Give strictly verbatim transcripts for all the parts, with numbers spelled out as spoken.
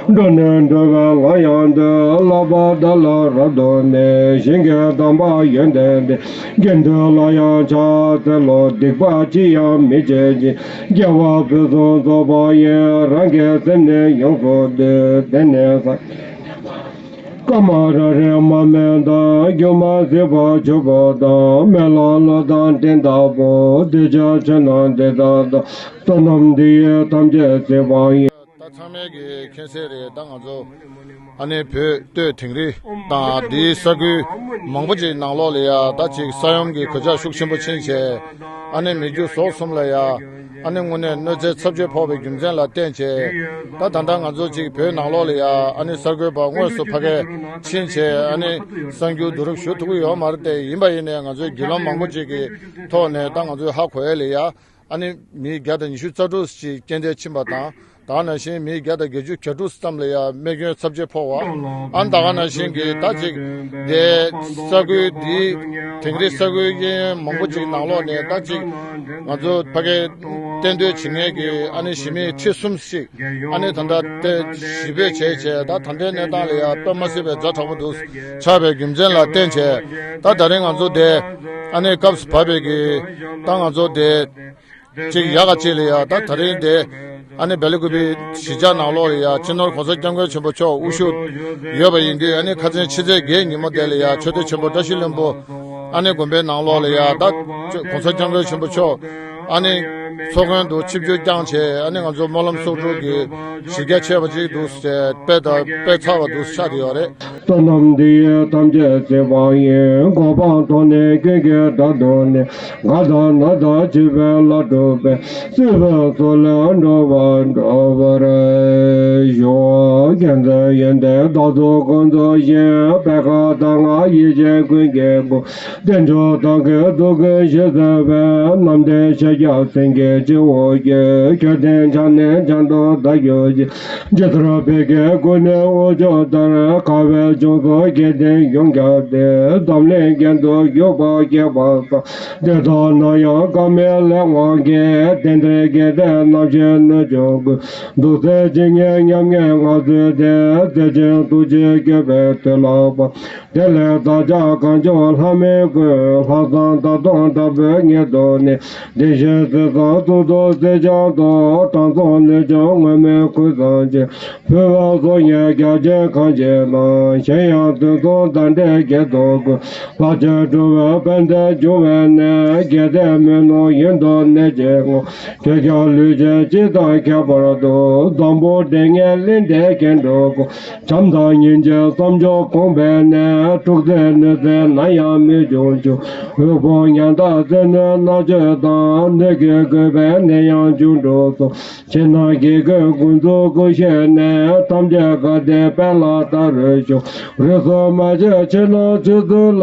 འགྲོ་ནས་འགྲོ་བའི་ལམ་ཡང་འདོད། བསླབ་པ་དེ་ལ་རབ་ཏུ་གནས། ཞིང་གི་དམ་པ་ཡོན་ཏན་ལྡན། དགེ་འདུན་ལ་ཡང་ཕྱག་འཚལ་ལོ། སྡིག་པ་ཅི་ཡང་མི་བྱེད་ཅིང་། དགེ་བ་ཕུན་སུམ་ཚོགས་པ་ཡིས། རང་གི་སེམས་ནི་ཡོངས་སུ་བསྡུས། དེ་ནས་ས་སྐར་མ་རེ་རེ་མར་མེ་མདའ། སྒྱུ་མ་སྲིད་པ་ཆུ་བུར་དང་། མེ་ལྷ་ཀླུ་དང་སྤྲིན་ལྟ་བུ། གདུལ་བྱ་ཕྱི་ནང་འདི་དག་དང་། བསོད་ནམས་འདི་ཡིས་ཐམས་ཅད་གཟིགས་པ་ཡིན། ད་ཚང་མས་ཀྱི་མཁྱེན་གསལ་རེད། ད་ང་ཚོ་ཨ་ནི་བོད་སྟོད་དིང་རི་དང་འདིའི་ས་ཁུལ་མང་པོ་ཅིག་ནང་ལོགས་ལ་ཡ་ད་ཅིག་ས་ཡོམ་གྱི་གོད་ཆག་ཤུགས་ཆེན་པོ་ཕྱིན་བྱས། ཨ་ནི་མི་རྒྱུ་ཟོག་གསུམ་ལ་ཡ་ཨ་ནི་དངོས་གནས་གནོད་འཚེ་ཚབས་ཆེ་ཕོག་པའི་རྒྱུ་མཚན་ལ་བརྟེན་བྱས། ད་ད་ལྟ་ང་ཚོ་ཅིག་བོད་ནང་ལོགས་ལ་ཡ་ཨ་ནི་གསར་འགོད་པ་དངོས་སུ་ཕ་གིར་ཕྱིན་བྱས། ཨ་ནི་གསར་འགྱུར་བསྡུ་རུབ་ཞུ་ཐུབ་ཀྱི་ཡོད་མ་རེད་དེ། ཡིན་པ་ཡིན་ནའི་ང་ཚོའི་བརྒྱུད་ལམ་མང་པོ་ཅིག་གི་ཐོག་ནས་ད་ང་ཚོའི་ཧ་གོ་ཡ་ལ་ཡ། ཨ་ནི་མི་བརྒྱ་དང་ཉི་ཤུ་རྩ་དྲུག་ཅིག་རྐྱེན་འདས་ཕྱིན་པ་དང་། ད་ག་ནང་བཞིན་མི་བརྒྱ་དང་བརྒྱད་ཅུ་གྱ་དྲུག་ཙམ་ལ་ཡང་རྨས་སྐྱོན་ཚབས་ཆེ་ཕོག་པ། ཨ་ནི་ད་ག་ནང་བཞིན་གྱི་ད་ཅིག་དེ་ས་ཁུལ་འདི་དིང་རི་ས་ཁུལ་གཡས་གཡོན་མང་པོ་ཅིག་ནང་ལོགས་ནས་ད་ཅིག་ང་ཚོ་ཕ་གིར་གཏན་སྡོད་བྱེད་མཁན་གྱི་ཨ་ནི་གཞིས་མི་ཁྲི་གསུམ་ཞིག་ཨ་ནི་ད་ལྟ་དེ་གཞིས་སྤོས་བྱས་བྱས། ད་ད་ལྟའི་གནས་སྟངས་ལ་ཡང་དཔེ་མ་སྲིད་པའི་ཛ་དྲག་པོ་འདུག་ཆགས་པའི་རྒྱུ་མཚན་ལ་བརྟེན་བྱས། ད་ད་རིང་ང་ཚོ་དེ་ཨ་ནི་སྐབས་སུ་བབས་པའི་གི་ད་ང་ཚོ་དེ་གཅིག་ཡག་ག་གཅིག་ལ་ཡ་ད་ད་རིང་དེ་ཨ་ནི་སྦེལ་ཀོབ་གཞིས་ཆགས་ནང་ལོགས་ལ་ཡ་སྤྱི་ནོར་༸གོང་ས་༸སྐྱབས་མགོན་ཆེན་པོ་མཆོག་དབུ་བཞུགས་ཡོད་པ་ཡིན་དུས། ཨ་ནི་ཁ་སང་ཕྱི་ཚེས་བརྒྱད་ཉིན་མོ་དེ་ལ་ཡ་ཆོས་སྡེ་ཆེན་པོ་བཀྲ་ཤིས་ལྷུན་པོ་ཨ་ནི་དགོན་པའི་ནང་ལོགས་ལ་ཡ་ད་༸གོང་ས་༸སྐྱབས་མགོན་ཆེན་པོ་མཆོག་ཨ་ནི་ཚོགས་མགོན་དུ་ཆིབས་བསྒྱུར་བསྐྱངས་བྱས། ཨ་ནི་ང་ཚོ་སྨོན་ལམ་གསོག་སྒྲུབ་ཀྱི་གཞི་རྒྱ་ཆེ་བ་ཅིག་འདུག་ཟེར། དཔེ་དང་དཔེ་ཚགས་པ་འདུག་ཆགས་བསྡད་ཡོད་རེད། བསོད་ནམས་འདི་ཡིས་ཐམས་ཅད་གཟིགས་པ་ཡིན། གོ་འཕང་ཐོབ་ནས་ཀུན་གྱི་བདག་ཏུ་གནས། དགའ་དང་ན་དང་བྱིས་པའི་བླ་སྒྲུབ་པའི། སྲིད་པའི་མཚོ་ལས་འགྲོ་བ་སྒྲོལ་བར་ཤོག། མཁྱེན་བརྩེ་ཡོན་ཏན་རྟག་ཏུ་དགོངས་རྫོགས་ཤིང་། པད་དཀར་ལྟར་མངའ་ཡེ་ཤེས་ཀུན་གྱི་སྐུ། བདེ་མཆོག་དང་སྐུའི་ཐུགས་ཀུན་བཞེས་མཛད་པའི། རྣམ་འདྲེན་ཤཱཀྱ་སེང་གེ་སྤྱི་བོ་སྐྱེས། ཁྱོད་ལྡན་ཕྱག་ནི་བྱང་དུ་བདག་གྱུར་ཅིག། ཇི་ལྟར་བོད་ཀྱི་སྐུ་ནི་འོད་ཆུ་ལྟར། དགའ་བའི་ལྗོངས་སུ་རྒྱལ་བསྟན་ཡོངས་ཁྱབ་སྟེ། འཛམ་གླིང་རྒྱན་དུ་བཞུགས་པ་སྐྱེས་པ་དང་། དེ་དག་ན་ཡང་བཀའ་མའི་ལེགས་དབང་གིས། བསྟན་འདིར་རྒྱལ་བསྟན་རྣམ་བཞི་སྣོད་བཅུད་ཀུན། གདུག་རྩུབ་ཇི་སྙེད་ཉམ་ངའི་སྔགས་མཛོད་དེ། རྩལ་ཅན་ཐུགས་རྗེས་བསྐྱོད་པའི་མཐུ་ལགས་པ། དེ་ལས་བདག་ཅག་གངས་ལྗོངས་ལྷ་མིའི་སྐུ། ལྷག་བསམ་དག་གདངས་དྲག་པོས་ཉིད་དུ་གནས། དེ་བཞིན་གཟི་བསམ་གཙུག་ཏོར་གསེར་སྦྱངས་ཐོག། དྲང་སྲོང་ནུས་ལྡན་ངུར་སྨྲིག་ཁུ་སིམ་ཅན། ཕུལ་བ་སྲོག་སྙིང་རྒྱ་ཆེན་གང་བྱེད་ན། གཞན་ཡང་དུས་གསུམ་བདག་འདྲའི་བགེགས་དང་ཀུན། བར་ཆད་འགྲོ་བའི་ཕན་བདེ་འབྱུང་བའི་གནས། རྒྱལ་བསྟན་མི་ནོར་ཡུན་དུ་གནས་བྱེད་དངོས། ཁྱོད་ཀྱང་ལུས་ཅན་སྤྱི་དང་ཁྱད་པར་དུ། འཛམ་བུ་གླིང་ངན་གླིང་འདས་ཀྱི་འགྲོ་ཀུན། བྱམས་དང་སྙིང་རྗེ་བསམ་སྦྱོར་གོང་འཕེལ་ནས། འཁྲུག་རྩོད་ནུས་རྩལ་ནམ་ཡང་མི་འབྱུང་ཕྱིར། དབུལ་ཕོངས་ཉམ་ཐག་བཙན་གནོན་མནར་གཅོད་དང་། གནོད་སྐྱོན་རྒུད་པའི་ནད་ཡམས་འབྱུང་འཁྲུག་སོགས། ཕྱི་ནང་གི་ཀུན་ཀུན་རྫོབ་ཀུན་ཤེས་ནས། ཐམས་ཅད་དགའ་བདེ་དཔལ་ལ་ལྟ་རུ་ཤོག། རིགས་སུ་མ་ཆད་ཕྱི་ནང་ཆོས་ཚུལ་ལ།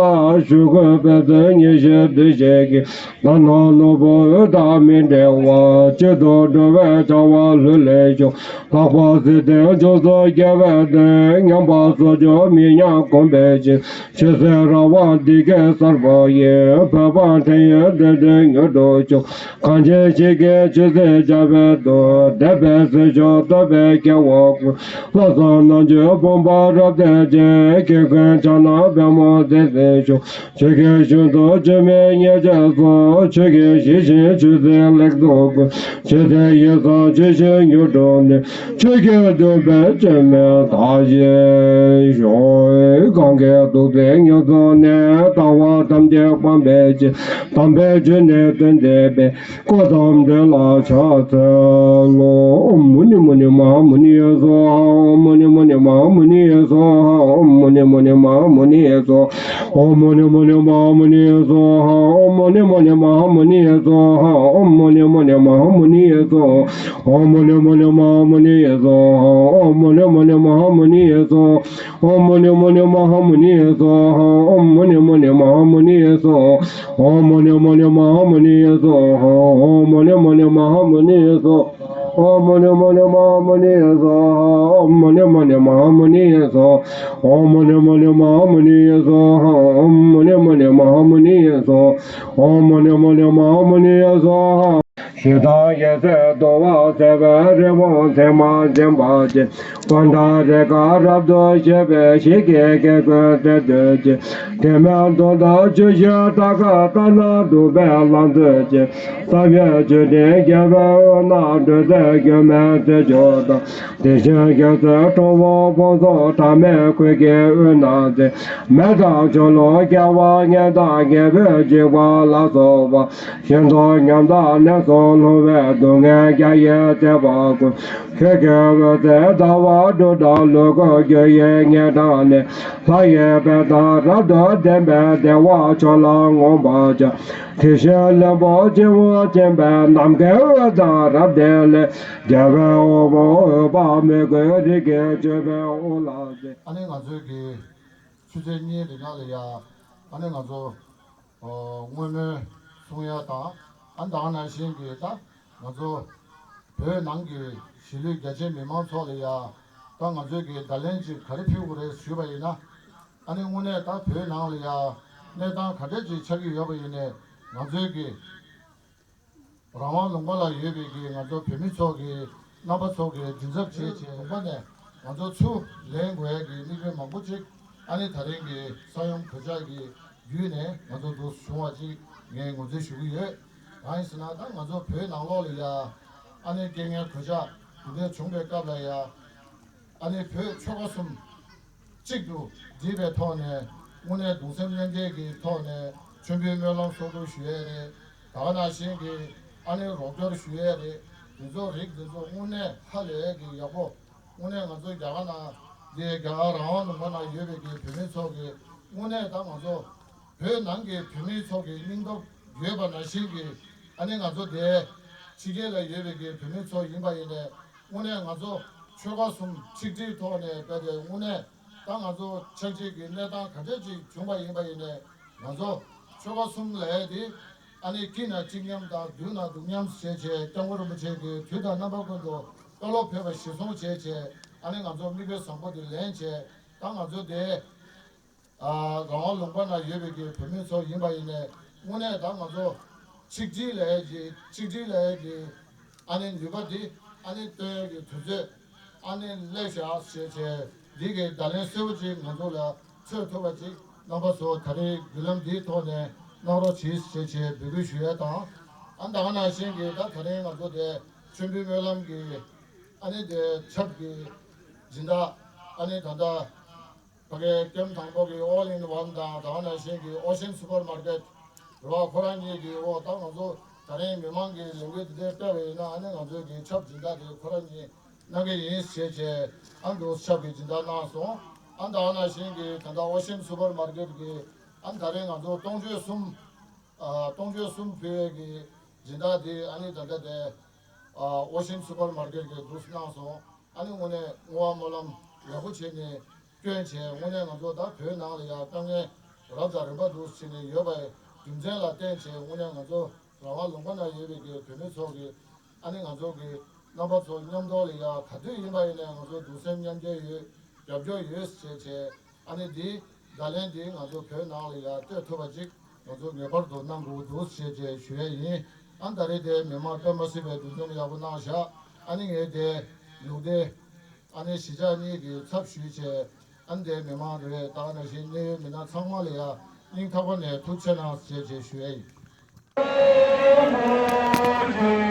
ཞུགས་དགོས་ཕན་ཚུན་ཉེར་ཞི་འདུ་ཤེས་ཀྱིས། ལ་ནང་ནོར་བུ་འོད་དང་མི་འབྲལ་བར། གཅིག་ཏུ་འགྲོ་བའི་བྱ་བ་ལྷུར་ལེན་ཤོག། ལྷག་པར་སྲིད་དོན་ཕྱོགས་སུ་རྒྱལ་བའི་དོན། ཉམས་པ་སོར་ཆུད་མི་ཉམས་གོང་འཕེལ་ཕྱིར། ཆོས་སྲིད་རང་དབང་བདེ་སྐྱིད་གསར་པ་ཡི། བོད་འབངས་ཕན་ཡོན་འདོད་དོན་མྱུར་འགྲུབ་ཤོག། གངས་ཅན་ཞིང་གི་ཆོས་སྲིད་རྒྱ་བོད་དུ། འདས་པའི་སྲིད་ཕྱོགས་ཐོབ་པའི་སྐལ་བ་ཀུན། ལྷག་བསམ་རྣམ་དཔྱོད་དཔུང་པ་རབ་བརྟན་ཅིང་། ཁེ་ཀུན་ཕྱག་ན་པདྨོ་མཛེས་ཟིན་ཤོག། ཆོས་ཀྱི་ཞིང་དུ་ཆོས་མིན་ཉེས་སྤྱོད་སོགས། ཆོས་ཀྱིས་ཞི་ཞིང་ཆོས་སྲིད་ལེགས་ཚོགས་ཀུན། ཆོས་སྲིད་ཡིད་བཟང་ཆོས་བཞིན་མྱུར་འགྲུབ་ནས། ཆོས་ཀྱི་སྟོན་པའི་སྤྱན་སྨེ་དག་ཞིང་ཤོག། གང་གིས་ཐུགས་བརྩེ་ཉེར་བཟུང་ནས། ལྟ་བ་ཐམས་ཅད་སྤང་བའི་ཕྱིར། དམ་པའི་ཆོས་ནི་སྟོན་མཛད་པའི། སྐུ་མཚམས་འདི་ལ་ཕྱག་འཚལ་ལོ། ཨོཾ་མུ་ནི་མུ་ནི་མ་ཧཱ་མུ་ནི་ཡེ་སྭཱ་ཧཱ། ཨོཾ་མུ་ནི་མུ་ནི་མ་ཧཱ་མུ་ནི་ཡེ་སྭཱ་ཧཱ། ཨོཾ་མུ་ནི་མུ་ནི་མ་ཧཱ་མུ་ནི་ཡེ་སྭཱ་ཧཱ། ཨོཾ་མུ་ནི་མུ་ནི་མ་ཧཱ་མུ་ནི་ཡེ་སྭཱ་ཧཱ། ཨོཾ་མུ་ནི་མུ་ནི་མ་ཧཱ་མུ་ནི་ཡེ་སྭཱ་ཧཱ། ཨོཾ་མུ་ནི་མུ་ནི་མ་ཧཱ་མུ་ནི་ཡེ་སྭཱ་ཧཱ། ཨོཾ་མུ་ནི་མུ་ནི་མ་ཧཱ་མུ་ནི་ཡེ་སྭཱ་ཧཱ། ཨོཾ་མུ་ནི་མུ་ནི་མ་ཧཱ་མུ་ནི་ཡེ་སྭཱ་ཧཱ། ཨོཾ་མུ་ནི་མུ་ནི་མ་ཧཱ་མུ་ནི་ཡེ་སྭཱ་ཧཱ། ཨོཾ་མུ་ནི་མུ་ནི་མ་ཧཱ་མུ་ནི་ཡེ་སྭཱ་ཧཱ། ཨོཾ་མུ་ནི་མུ་ནི་མ་ཧཱ་མུ་ནི་ཡེ་སྭཱ་ཧཱ། ཨོཾ་མུ་ནི་མུ་ནི་མ་ཧཱ་མུ་ནི་ཡེ་སྭཱ་ཧཱ། ཨོཾ་མུ་ནི་མུ་ནི་མ་ཧཱ་མུ་ནི་ཡེ་སྭཱ་ཧཱ། ཨོཾ་མུ་ནི་མུ་ནི་མ་ཧཱ་མུ་ནི་ཡེ་སྭཱ་ཧཱ། ཨོཾ་མུ་ནི་མུ་ནི་མ་ཧཱ་མུ་ནི་ཡེ་སྭཱ་ཧཱ། ཨོཾ་མུ་ནི་མུ་ནི་མ་ཧཱ་མུ་ནི་ཡེ་སྭཱ་ཧཱ། ཞིང་དང་ཡེ་ཤེས་གདུང་བ་སེལ་བའི་རི་བོ་མཚན་མ་འཛིན་པ་ཅན། དཀོན་དང་རིགས་དཀར་རབ་ཏུ་ཕྱེ་བའི་ཞི་རྒྱས་ཀྱི་སྐུ་ཚེ་སྟོད་ཅིང་། དྲི་མེད་དོན་དང་ཆོས་བཞིན་ཏཱ་ཀ་ལྟར་སྣང་གྲུབ་པའི་ལམ་སྟོན་ཅན། བསམ་ཡས་མཆོད་རྟེན་རྒྱལ་བའི་དབུས་ན་འགྲོ་དོན་མགོན་མེད་ཚེ་མཆོག་དང་། དེ་བཞིན་གེ་སར་ཁྲོ་བོ་ཕུན་ཚོགས་དྲ་མེད་ཁུར་གྱི་དབུས་ན་མཛེས། མེ་དང་ཆུ་ཀླུང་རྒྱལ་བ་མཉན་དང་རྒྱལ་པོའི་འཇིགས་པ་ལ་སོགས་པ། ཞིང་དུ་ཉམས་དང་ནད་སོགས་སློང་བའི་སྡུག་བསྔལ་རྒྱ་ཡི་བརྩེ་བ་ཀུན། ཆོས་ཀྱི་འོད་ཟེར་ཟླ་བ་དྲུག་དང་ལུས་འཁོར་རྒྱུ་ཡི་ཉེར་བགྲངས་ནས། ལྷ་ཡི་དཔལ་དང་རབ་ཏུ་ལྡན་པའི་བདེ་བ་མཆོག་ལ་མངོན་པར་སྦྱོར། དེ་བཞིན་ལྷུན་པོ་ཆེན་པོ་བརྒྱན་པའི་ནམ་མཁའི་དབུས་དང་རབ་བརྟན་ལས། རྒྱལ་བའི་དབང་པོ་འོད་དཔག་མེད་ཀྱི་རིགས་ཀྱི་ཆོས་པའི་དབུ་ལ་མཛེས། ཨ་ནི་ང་ཚོའི་གི་ཆུ་ཚོད་གཉིས་རིང་ལ་ཡ། ཨ་ནི་ང་ཚོ་ཨོ་བསྔོ་སྨོན་གསུང་ཡ་དང་། ཨ་ནི་ད་ག་ནང་བཞིན་གྱི་ད་ང་ཚོ་བོད་ནང་གི་གཞིས་ལུས་རྒྱ་ཆེ་མི་མང་ཚོ་ལ་ཡ། ད་ང་ཚོའི་གི་བརྡ་ལན་ཅིག་ག་རེ་ཕུལ་དགོས་རེད་ཞུས་པ་ཡིན་ན། ཨ་ནི་དངོས་གནས་ད་བོད་ནང་ལ་ཡ་གནས་སྟངས་ག་འདྲ་ཅིག་ཆགས་ཀྱི་ཡོད་པ་ཡིན་ནའི། ང་ཚོའི་གི་རང་དབང་ལུང་པ་ལ་ཡོད་པའི་གི་ང་ཚོ་བོད་མི་ཚོ་གི་རྣམ་པ་ཚོ་གི་མགྲིན་ཚབ་བྱས་བྱས། ལུང་པ་ནས་ང་ཚོ་ཚུར་ལེན་དགོས་ཡ་གི་མིག་དཔེ་མང་པོ་ཅིག་ཨ་ནི་ད་རིང་གི་ས་ཡོམ་གོད་ཆག་གི་བརྒྱུད་ནས་ང་ཚོ་འདུག་བྱུང་བ་ཅིག་ངས་ངོས་འཛིན་ཞུ་གི་ཡོད། གང་ཡིན་ཟེར་ན་ད་ང་ཚོ་བོད་ནང་ལོགས་ལ་ཡ་ཨ་ནི་རྐྱེན་ངན་གོད་ཆག་དེ་འདྲ་བྱུང་བའི་སྐབས་ལ་ཡ། ཨ་ནི་བོད་ཆོལ་ཁ་གསུམ་གཅིག་ཏུ་བསྒྲིལ་བའི་ཐོག་ནས་དངོས་གནས་གདུང་སེམས་མཉམ་སྐྱེད་ཀྱི་ཐོག་ནས་མཆོད་འབུལ་སྨོན་ལམ་གསོག་སྒྲུབ་ཞུ་ཡས་རེད། ད་ག་ནང་བཞིན་གྱི་ཨ་ནི་རོགས་སྐྱོར་ཞུ་ཡས་རེད། དེ་ཚོ་རིགས་དེ་ཚོ་དངོས་གནས་ཧ་ལས་ཀྱི་ཡག་པོ། དངོས་གནས་ང་ཚོ་རྒྱ་གར་ནང་འདི་རྒྱ་གར་རང་དབང་ལུང་པ་ནང་ཡོད་པའི་གི་བོད་མི་ཚོ་གི་དངོས་གནས་ད་ང་ཚོ་བོད་ནང་གི་བོད་མི་ཚོ་གི་སྙིང་སྟོབས་ཡོད་པ་ནང་བཞིན་གྱི་ཨ་ནི་ང་ཚོ་དེ་ཕྱི་རྒྱལ་ལ་ཡོད་པའི་གི་བོད་མི་ཚོ་ཡིན་པ་ཡིན་ནའི། དངོས་གནས་ང་ཚོ་ཆོལ་ཁ་གསུམ་ཆིག་སྒྲིལ་ཐོག་ནས་བསྡད་དེ། དངོས་གནས་ད་ང་ཚོ་ཆགས་འཇིག་གི་གནས་སྟངས་ག་འདྲ་ཅིག་བྱུང་པ་ཡིན་པ་ཡིན་ནའི། ང་ཚོ་ཆོལ་ཁ་གསུམ་ལབ་ཡས་དེ་ཨ་ནི་སྐྱིད་ན་སྐྱིད་མཉམ་དང་སྡུག་ན་སྡུག་མཉམ་བྱས་བྱས། སྐྱབས་མགོན་རིན་པོ་ཆེ་གི་དུས་དང་རྣམ་པ་ཀུན་ཏུ་བཀའ་སློབ་ཕེབས་པ་གཞིར་བཟུང་བྱས་བྱས། ཨ་ནི་ང་ཚོ་མིག་དཔེ་བཟང་པོ་དེ་ལེན་བྱས། ད་ང་ཚོ་དེ། ཨ། རང་དབང་ལུང་པ་ན་ཡོད་པའི་གི་བོད་མི་ཚོ་ཡིན་པ་ཡིན་ནའི། དངོས་གནས་ད་ང་ཚོ་ཆིག་སྒྲིལ་ལབ་ཡས་ཀྱི་ཆིག་སྒྲིལ་ལབ་ཡས་ཀྱི་ཨ་ནི་ནུས་པ་འདི་ཨ་ནི་སྟོན་ཡས་ཀྱི་དུས་ཚོད་ཨ་ནི་སླེབས་བཞག་ཟེར་བྱས། འདི་གི་བརྡ་ལན་གསལ་པོ་ཅིག་ང་ཚོ་ལ་འཚོལ་ཐུབ་པ་ཅིག་རྣམ་པ་ཚོ་ད་རེས་བརྒྱུད་ལམ་འདིའི་ཐོག་ནས་གནང་རོགས་གྱིས་ཟེར་བྱས་འབོད་སྐུལ་ཞུ་ཡས་དང་། ཨ། ད་ག་ནང་བཞིན་གྱི་ད་ད་རིང་ང་ཚོ་དེ་མཆོད་འབུལ་སྨོན་ལམ་གྱི་ཨ་ནི་དེ་ཆབ་ཀྱི་སྦྱིན་བདག་ཨ་ནི་ད་ལྟ་ཕ་གིའི་ཀེམ་དང་པོ་གི་All in One དང་། ད་ག་ནང་བཞིན་གྱི་Ocean Supermarket རེད་བ། ཁོ་རང་གཉིས་ཀྱིས། འོ། ད་ང་ཚོ་ད་རིང་མི་མང་གི་ལས་འགུལ་འདི་འདྲ་སྤེལ་བ་ཡིན་ན། ཨ་ནི་ང་ཚོའི་གི་ཆབ་སྦྱིན་བདག་དེ་ཁོ་རང་གཉིས་གནང་གི་ཡིན་ཟེར་བྱས། ཨ་ནི་ཆབ་ཀྱི་སྦྱིན་བདག་གནང་སོང་། ཨ་ནི་ད་ག་ནང་བཞིན་གྱི་ད་ལྟ་Ocean Supermarket གི་ཨ་ནི་ད་རིང་ང་ཚོ་གཏོང་མཆོད་གསུམ། ཨ། གཏོང་མཆོད་གསུམ་ཕུལ་བའི་གི་སྦྱིན་བདག་དེ་ཨ་ནི་ད་ལྟ་དེ། ཨ། Ocean Supermarket གི་འདུག་གནང་སོང་། ཨ་ནི་དངོས་གནས་བསྔོ་བ་སྨོན་ལམ་ཡག་པོ་བྱས་ནས་བསྐྱོན་བྱས། དངོས་གནས་ང་ཚོ་ད་བོད་ནང་ལ་ཡང་དཀའ་ངལ་རབ་དང་རིམ་པ་འདུག་ཟེར་ནས་ཡོད་པའི་རྒྱུ་མཚན་ལ་བརྟེན་བྱས། དངོས་གནས་ང་ཚོ་རང་དབང་ལུང་པ་ན་ཡོད་པའི་གི་བོད་མི་ཚོ་གི་ཨ་ནི་ང་ཚོ་གི་རྣམ་པ་ཚོ་མཉམ་དུ་ལ་ཡང་ག་དུས་ཡིན་པ་ཡིན་ནའི་ང་ཚོ་གདུང་སེམས་མཉམ་སྐྱེད་ཡོད། རྒྱབ་སྐྱོར་ཡོད་ཟེར་བྱས། ཨ་ནི་འདི་བརྡ་ལན་འདི་ང་ཚོ་བོད་ནང་ལ་ཡང་སྤྲོད་ཐུབ་པ་ཅིག་ང་ཚོ་ངེས་པར་དུ་གནང་དགོས་འདུག་ཟེར་བྱས་ཞུ་ཡས་ཡིན། ཨ། ད་རེས་དེ་མི་མང་དཔེ་མ་སྲིད་པའི་འདུ་འཛོམས་ཡག་པོ་གནང་བཞག་ཨ་ནི་ངས་དེ་ལུགས་བདེ། ཨ་ནི་གཞིས་ཆགས་གཉིས་ཀྱི་ཚབ་ཞུས་བྱས། ཨ་ནི་དེ་མི་མང་རེད། ད་ག་ནང་བཞིན་གནད་ཡོད་མི་སྣ་ཚང་མ་ལ་ཡང་སྙིང་ཐག་པ་ནས་ཐུགས་རྗེ་གནང་ཞེས་བྱས་ཞུ་ཡས་ཡིན།